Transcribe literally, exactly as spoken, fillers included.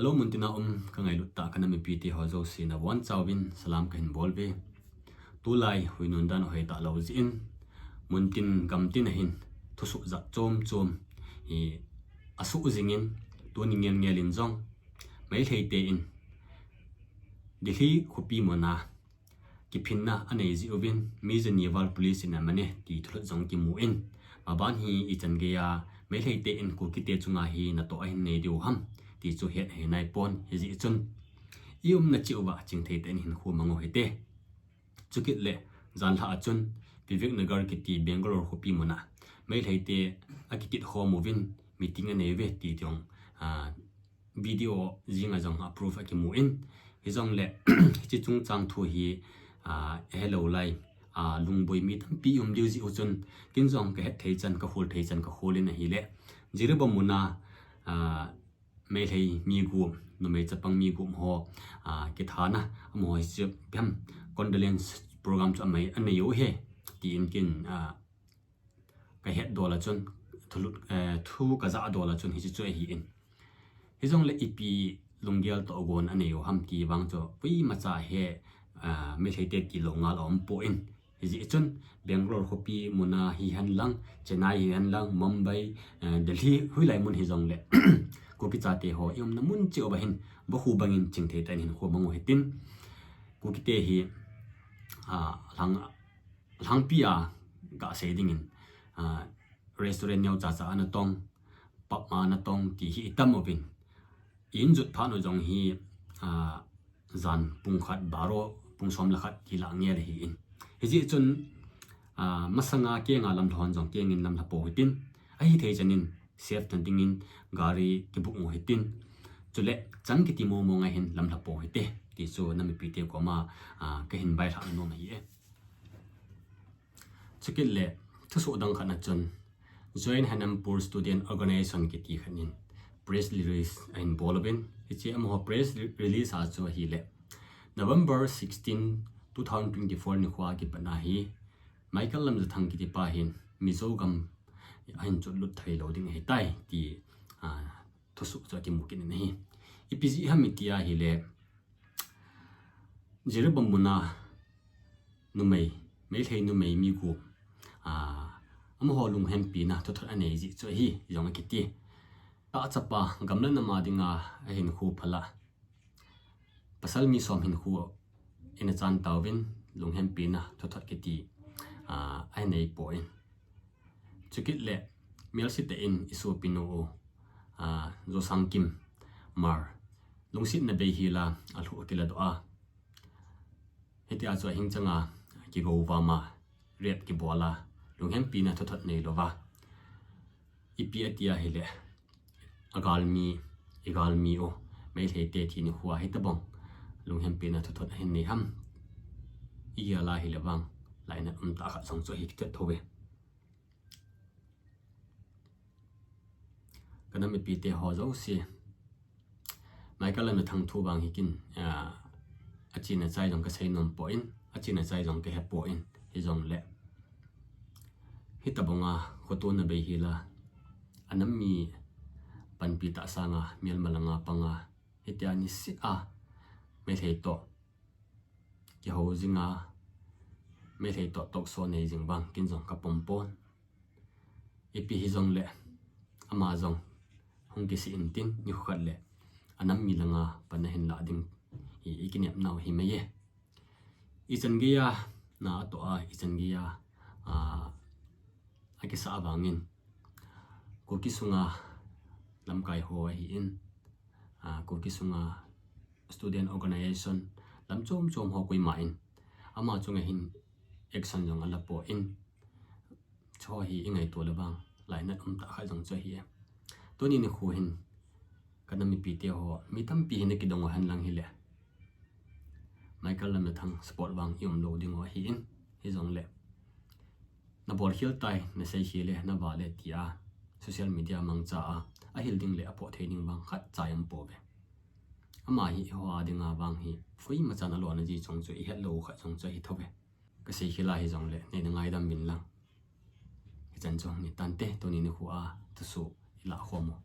Hello, muntina um ka ngailut tah ka nam mipite ho jouse nabonchauvin salam kahin bol uve. Tulai huinun dan ahoi talou jeh in, muntin gamtin ahin thusoh jat chom chom hi asuh jingin, tuni ngel ngel in jong Meitei te in Delhi khopi muna kiphinna anei jeh uvin, mi jani val police in amane ti thulhut jong kimun, maban hi ichan geiya Meitei te in Kuki te chunga hi natoh ahin nei diu ham ti chu het ahi naipon, hijeh chun i umna cheh uva chingthei tah in hinkho mang u hite. Chukit le janlhah a chun Vivek Nagar kiti Bangalore khopi muna Meitei te akikit khom uvin meeting anei uve ti jong, ah, video jing a jong a proof akimun, hijongle hiche chungchang thu hi, ah, helou lai, ah, lungboi mi tampi um diu jeh u chun, ken jong kahet thei chan, kahol thei chan kahol in ahile, Jiribam muna, ah, Meitei mi gup, numei chapang mi gup ho, ah, kithana, amaho hichu phem condolence program chu amai anei u ahi, tin ken, ah, kahet dol a chun, thulut, eh, thu kajah dol a chun hiche chu ahin. Hijongle ipi lunggel toh gon anei u ham ti vang chu koimacha he, ah, Meitei te tilou ngal aumpon. Hijeh chun Bangalore khopi muna hihen lang, Chennai hihen lang, Mumbai, eh, Delhi, hoilai mun hijongle Kuki chate ho i umna mun cheh uva hin vakhu bangin chingthei tah in hinkho mang u hitin. Kuki te hi, ah, lhang, lhangpi a kasei dingin, ah, restaurant neocha cha ana tong, pub a ana tong ti hi itam uvin. I in jot phat u jong hi, ah, jan pung khat baro, pung som le khat ti lah ngel ahin. Hijeh chun, ah, masanga kenga lamlha hon jong kengin lamlha pou hitin. Ahithei chan in safe na dingin gari kibook u hitin. Chule chang kiti momo ngai hin lamlha pou hite ti chu nam mipite koma, ah, kahin bailhah nom ahi e. Chukit le thusoh dang khat na chun Joint Hanampur Student Organization kiti khat in press release ahin bol uvin, hiche amaho press re-, release a chu ahile, November sixteen, two thousand twenty-four nikho a kipat na hi Michael Lamjathang kiti pa hin Mizo gam ahin chotlut thei lou ding ahitai ti, ah, thusoh chu akimu kit in ahi. Ipi jeh ham iti ahile, Jiribam muna numei, Meitei numei mi gup, ah, amaho lunghempina thuthot anei jeh chu ahi jong akiti. Tahchapa gam le nam a dinga ahinkho phala, pasal mi som hinkho in achan tauvin lunghempina thuthot kiti, ah, anei poi. Chukit le, mial site in i sopinu u, ah, Josangkim Hmar, lungsetna bei hila alhu akiladoh a, hitia chu ahing changa kigou vama, rape kibola, lunghempina thuthot neilouva, ipi ati ahile, agalmi, igalmi u, Meitei te thi nikho a hitobang lunghempina thuthot ahin nei ham, igel a hile vang lainat umtah khat jong chu ahi kit thou ve. Ka nam mipite ho jouse, Michael Lamjathang thu vang hi ken, ah, achena chai jong kasei nom poi, achena chai jong kahe poi, hijongle hitobanga khotona bei hila, anam mi panpi tah sanga, mial malanga panga, hitia niseh a Meitei toh kihou jinga, Meitei toh talk show nei jing vang ken jong kapom pon. Ipi hijongle ama jong hung kisih intin, nikho khat le anam mi langa pan ahin lah ding hi i kinepnau hi mai e. Ichan geiya na atoh a, ichan geiya, ah, akisah vangin, Kuki sunga lamkai ho ahin, ah, Kuki sunga student organization lam chom chom ho koima in ama chunga hin action jong ala poi. Chu hi i ngaito le vang lainat umtah khat jong chu ahi e. Tuni nikho hin ka nam mipite ho mi tampi hin akidong u henlang hile, Michael Lamjathang support vang i um lou ding u ahin, hijongle nabol khel tai, nasei khel e, navale tia social media mangcha a ahil ding le aphoh thei ding vang khatcha i um pouve. Ama hi eiho a dinga vang hi koimachan alona ji jong chu i het lou khat jong chu ahi thou ve. Kasei khel a hijongle neina ngaidam uvin lang. Hichan chu hung hi tante, tuni nikho a thusoh i lah khom u.